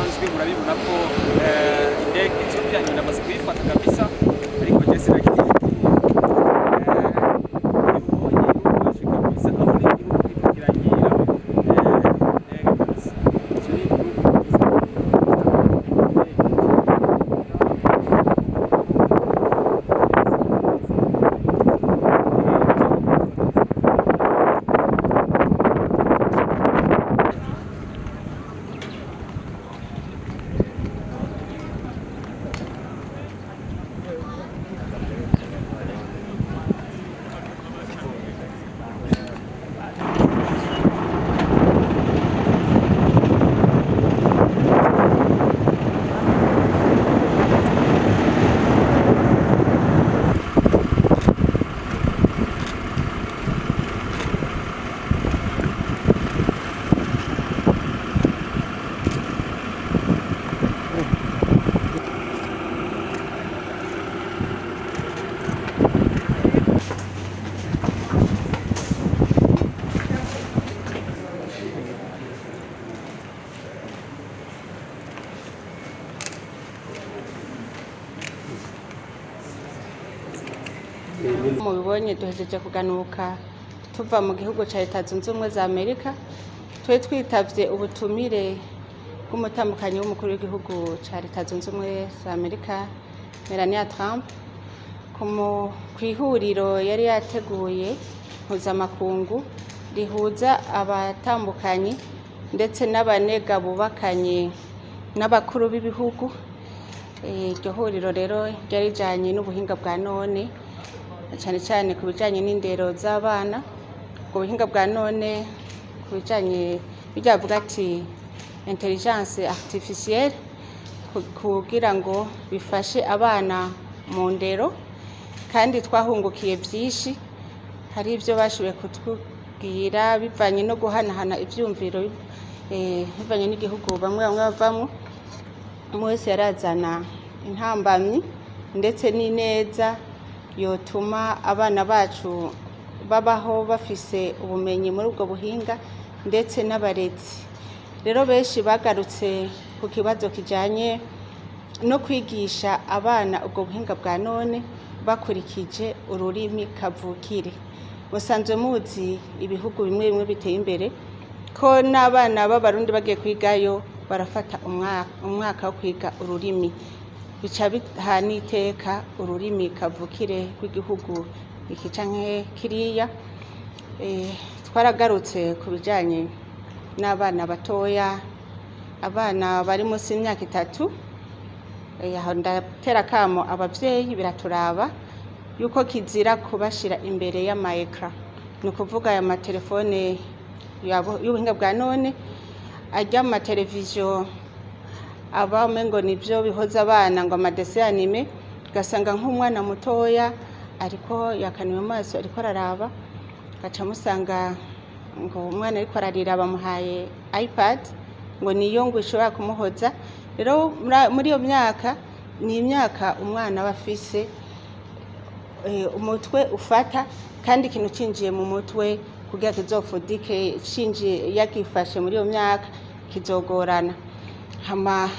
Bidasanzwe murabibona ko indege Ethiopia ndamaze kuyifata kabisa, ariko je sinagiye. Ubonye kabisa aho ni igihugu kiriko kiragira indege kabisa. Ico ni igihugu kabisa. Mubibonye, duhejeje kuganuka tuva mu gihugu ca Leta Zunze Ubumwe za Amerika. Twe twitavye ubutumire bw'umutambukanyi w'umukuru w'igihugu ca Leta Zunze Ubumwe za Amerika, Melania Trump, kw'ihuriro yari yateguye mpuzamakungu rihuza abatambukanyi ndetse n'abanega bubakanye n'abakuru b'ibihugu. Iryo huriro rero ryari rijanye n'ubuhinga bwa none, cyane cyane ku bijanye n'indero z'abana, ubwo buhinga bwa none ku bijanye bijya bavuga ati intelligence artificielle, kugira ngo bifashe abana mu ndero. Kandi twahungukiye byinshi. Hari ibyo bashoboye kutubwira bivanye no guhanahana ivyumviro, bivanye n'igihugu bamwe bamwe bavamwo. Umwe wese yarazana intambamyi ndetse n'ineza yotuma abana bacu babaho bafise ubumenyi muri ubwo buhinga, ndetse n'abarezi. Rero benshi bagarutse ku kibazo kijanye no kwigisha abana ubwo buhinga bwa none bakurikije ururimi kavukire. Musanzwe muzi ibihugu bimwe bimwe biteye imbere ko n'abana b'Abarundi bagiye kwigayo barafata umwaka wo kwiga ururimi, bica biha n'iteka ururimi kavukire rw'igihugu iki canke kiriya. Twaragarutse ku bijanye n'abana batoya, abana bari munsi y'imyaka 3. Aho ndatera akamo abavyeyi, biraturaba, yuko kizira kubashira imbere y'ama écran, ni ukuvuga aya matelefone y'ubuhinga bwa none, arya amateleviziyo aba umengo nivyo bihoza abana, ngo ama dessins animés, ugasanga nk'umwana mutoya ariko yakanuye amaso ariko araraba, gaca musanga ngo umwana ariko ararira bamuhaye iPad, ngo niyo ngo ishobora kumuhoza. Rero muri iyo myaka ni imyaka umwana aba afise umutwe ufata, kandi ikintu cinjiye mu mutwe kugira kizofudike cinjiye yagifashe muri iyo myaka kizogorana. Hama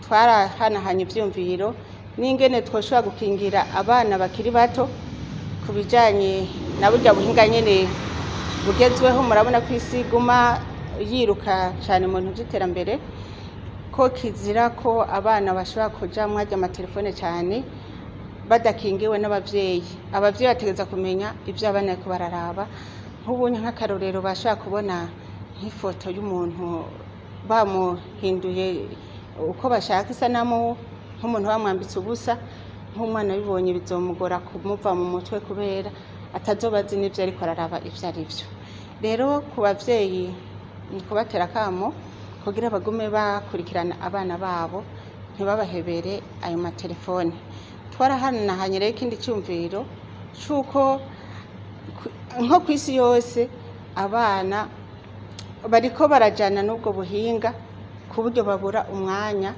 twarahanahanye ivyumviro n'ingene twoshobora gukingira abana bakiri bato ku bijanye na burya buhinga nyene bugezweho. Murabona ko isi iguma yiruka cane mu bintu vy'iterambere, ko kizira ko abana bashobora kuja mwarya amatelefone cane badakingiwe n'abavyeyi. Abavyeyi bategereza kumenya ivyo abana bariko bararaba. Nk'ubunye nk'akarorero, bashobora kubona nk'ifoto y'umuntu bamuhinduye uko bashaka isanamu, nk'umuntu bamwambitse ubusa. Nk'umwana abibonye bizomugora kumuva mu mutwe, kubera atazoba azi n'ivyo ariko araraba ivyo ari vyo. Rero ku bavyeyi ni kubatera akamo kugira bagume bakurikirana abana babo, ntibabahebere ayo matelefone. Twarahanahanye rero ikindi cyumviro c'uko nko kw'isi yose abana bariko barajana n'ubwo buhinga, ku buryo babura umwanya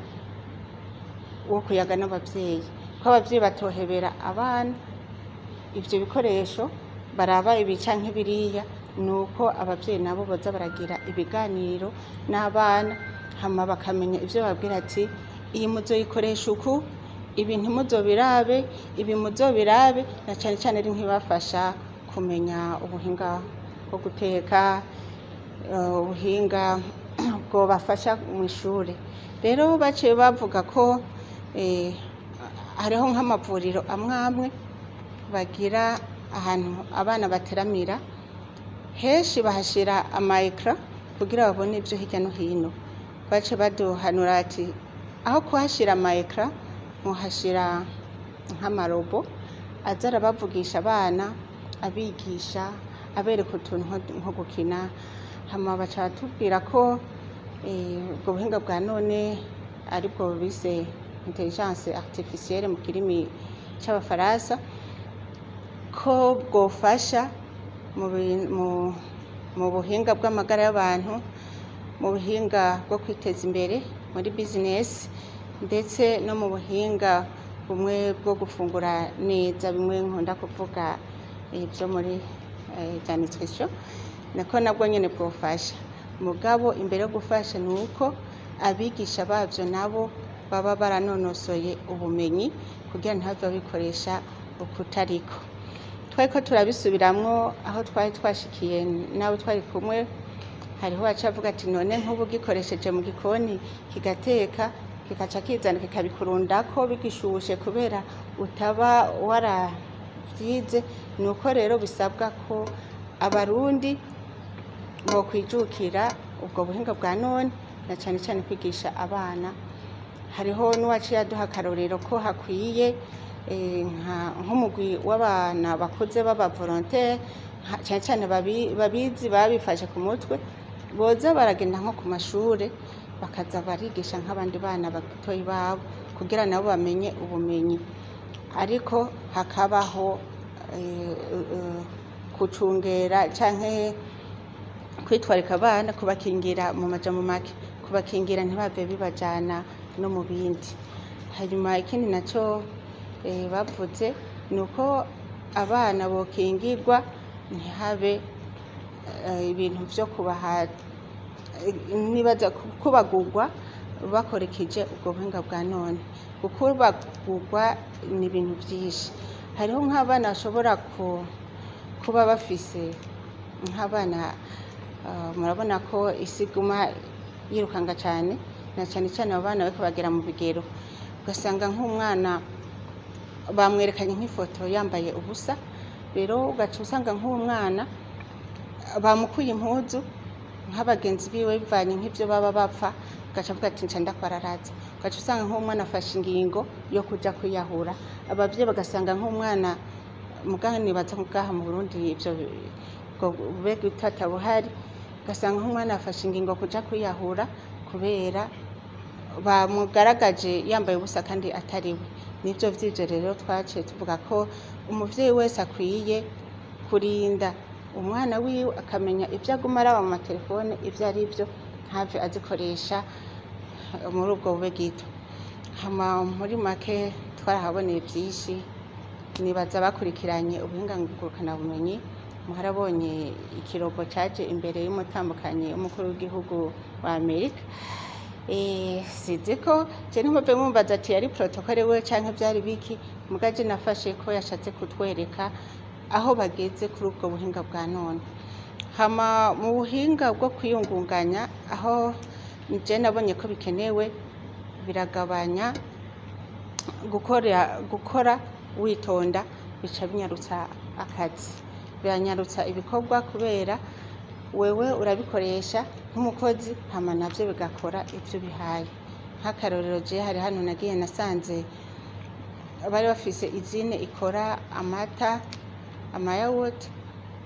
wo kuyaga n'abavyeyi, ko abavyeyi batohebera abana ivyo bikoresho baraba ibi canke biriya. Ni uko abavyeyi nabo boza baragira ibiganiro n'abana, hama bakamenya ivyo babwira, ati iyi muzoyikoresha uku, ibi ntimuzobirabe, ibi muzobirabe, na cane cane ari nk'ibafasha kumenya ubuhinga bwo guteka, ubuhinga bwobafasha mw'ishure. Rero baciye bavuga ko hariho nk'amavuriro amwe amwe bagira ahantu abana bateramira, henshi bahashira ama écran kugira babone ivyo hirya no hino. Baciye baduhanura ati aho kuhashira ama écran, muhashira nk'ama robots aza arabavugisha abana, abigisha, abereka utuntu nko gukina. Hama baca baratubwira ko ubwo buhinga bwa none, aribwo bise intelligence artificielle mu kirimi c'Abafaransa, ko bwofasha mu buhinga bw'amagara y'abantu, mu buhinga bwo kwiteza imbere muri business, ndetse no mu buhinga bumwe bwo gufungura neza, bimwe nkunda kuvuga vyo muri vya nutrition, nako nabwo nyene bwofasha. Mugabo imbere yo gufasha, ni uko abigisha bavyo nabo baba baranonosoye ubumenyi kugira ntibave babikoresha ukutariko. Twariko turabisubiramwo aho twari twashikiye n'abo twari kumwe, hariho uwaciye avuga ati none nk'ubu ugikoresheje mu gikoni kigateka, kikaca kizana kikabikurundako bigishushe kubera utaba waravyize. Ni uko rero bisabwa ko Abarundi bokwijukira ubwo buhinga bwa none, na cane cane kwigisha abana. Hariho n'uwaciye aduha akarorero ko hakwiye nk'umugwi w'abana bakuze b'aba volontaires, cane cane babizi, babifashe ku mutwe, boza baragenda nko ku mashure bakaza barigisha nk'abandi bana batoyi babo kugira nabo bamenye ubumenyi, ariko hakabaho kucungera canke kwitwarika abana, kubakingira, mu majambo make kubakingira ntibave bibajana no mu bindi. Hanyuma ikindi naco bavuze ni uko abana bokingirwa, ntihabe ibintu vyo kubaha, nibaza kubagurwa bakoresheje ubwo buhinga bwa none. Gukubagurwa ni ibintu vyinshi. Hariho nk'abana bashobora kuba bafise nk'abana, murabona ko isi iguma yirukanga cane, na cane cane abo bana bariko bagera mu bigero, ugasanga nk'umwana bamwerekanye nk'ifoto yambaye ubusa. Rero ugaca usanga nk'uwo mwana bamukuye impuzu nk'abagenzi biwe, bivanye nk'ivyo baba bapfa, ugaca avuga ati nca ndakwararaza. Ugaca usanga nk'umwana afashe ingingo yo kuja kwiyahura, abavyeyi bagasanga nk'umwana. Mugabo nibaza ngaha mu Burundi ivyo ubwo bube gutata buhari, ugasanga nk'umwana afashe ingingo kuja kwiyahura kubera bamugaragaje yambaye ubusa kandi atari we. Nivyo vy'ivyo rero twaciye tuvuga ko umuvyeyi wese akwiye kurinda umwana wiwe, akamenya ivyo aguma araba mu matelefone ivyo ari vyo, ntave azikoresha muri ubwo bube gito. Hama muri make twarahaboneye vyinshi. Nibaza bakurikiranye ubuhinga ngurukanabumenyi, muharabonye iki robot caje imbere y'umutambukanyi w'umukuru w'igihugu wa Amerika. Sinzi ko je ntimove mumbaza ati yari protocole we canke vyari biki, muga je nafashe ko yashatse kutwereka aho bageze kuri ubwo buhinga bwa none. Hama mu buhinga bwo kwiyungunganya, aho je nabonye ko bikenewe, biragabanya gukora witonda, bica binyarutsa akazi, biranyarutsa ibikorwa, kubera wewe urabikoresha nk'umukozi, hama navyo bigakora ivyo ubihaye. Nk'akarorero, je hari hano nagiye nasanze bari bafise usine ikora amata, ama yaourt.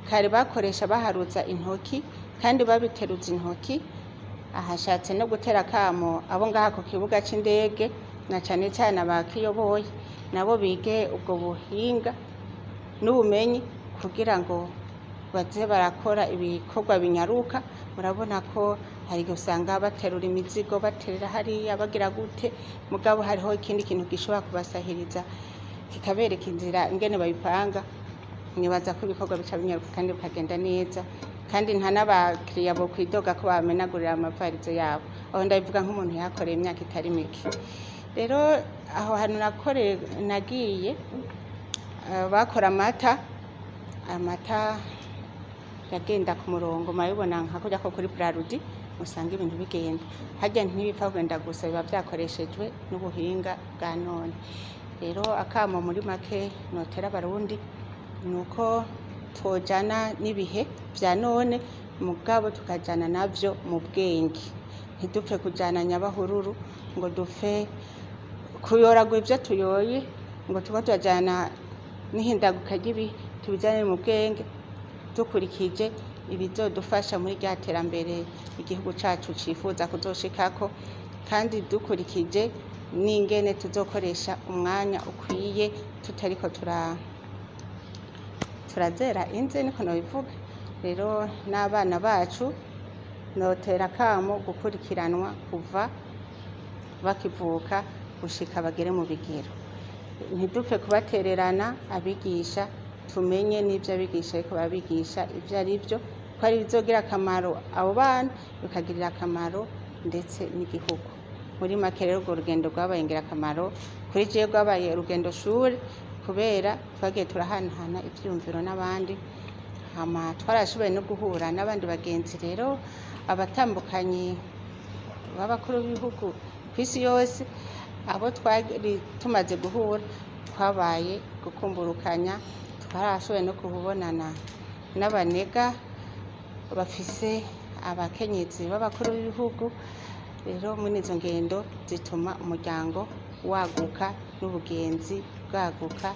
Kare bakoresha baharuza intoki kandi babiteruza intoki. Ahashatse no gutera akamo abo ngaha ku kibuga c'indege, na cane cane abakiyoboye, nabo bige ubwo buhinga n'ubumenyi kugira ngo baze barakora ibikorwa binyaruka. Murabona ko hari igihe usanga baterura imizigo, baterera hariya, bagira gute, mugabo hariho ikindi kintu gishobora kubasahiriza kikabereka inzira ingene babipanga. Nibaza ko ibikorwa bica binyaruka kandi bikagenda neza. Kandi nta n'abakiriya bo kwidoga ko bamenagurira amavarizo yabo. Aho ndabivuga nk'umuntu yahakoreye imyaka itari mike. Rero aho hantu nakoreye, nagiye, bakora amata. Amata yagenda ku murongo, murabibona nka kurya ko kuri Brarudi usanga ibintu bigenda harya. Ntibipfa kugenda gusa, biba vyakoreshejwe n'ubuhinga bwa none. Rero akamo muri make notera Abarundi ni uko twojana n'ibihe vya none, mugabo tukajana navyo mu bwenge. Ntidupfe kujana nyabahururu ngo dupfe kuyoragura ivyo tuyoye, ngo tuba turajana n'ihindaguka ry'ibihe. Tubijane mu bwenge, dukurikije ibizodufasha muri rya terambere igihugu cacu cifuza kuzoshikako, kandi dukurikije n'ingene tuzokoresha umwanya ukwiye, tutariko turazera inze, niko nobivuga. Rero n'abana bacu notera akamo gukurikiranwa kuva bakivuka gushika bagere mu bigero. Ntidupfe kubatererana. Abigisha, tumenye n'ibyo abigisha ariko babigisha ibyo ari byo, ko ari bizogira akamaro abo bana, bikagirira akamaro ndetse n'igihugu muri make. Rero urwo rugendo rwabaye ingirakamaro kuri jewe, rwabaye urugendo shuri, kubera twagiye turahanahana ivyiyumviro n'abandi. Hama twarashoboye no guhura n'abandi bagenzi. Rero abatambukanyi b'abakuru b'ibihugu ku isi yose, abo twari tumaze guhura, twabaye gukumburukanya. Twarashoboye no kubonana n'abanega bafise abakenyezi b'abakuru b'ibihugu. Rero muri izo ngendo zituma umuryango waguka n'ubugenzi bwaguka.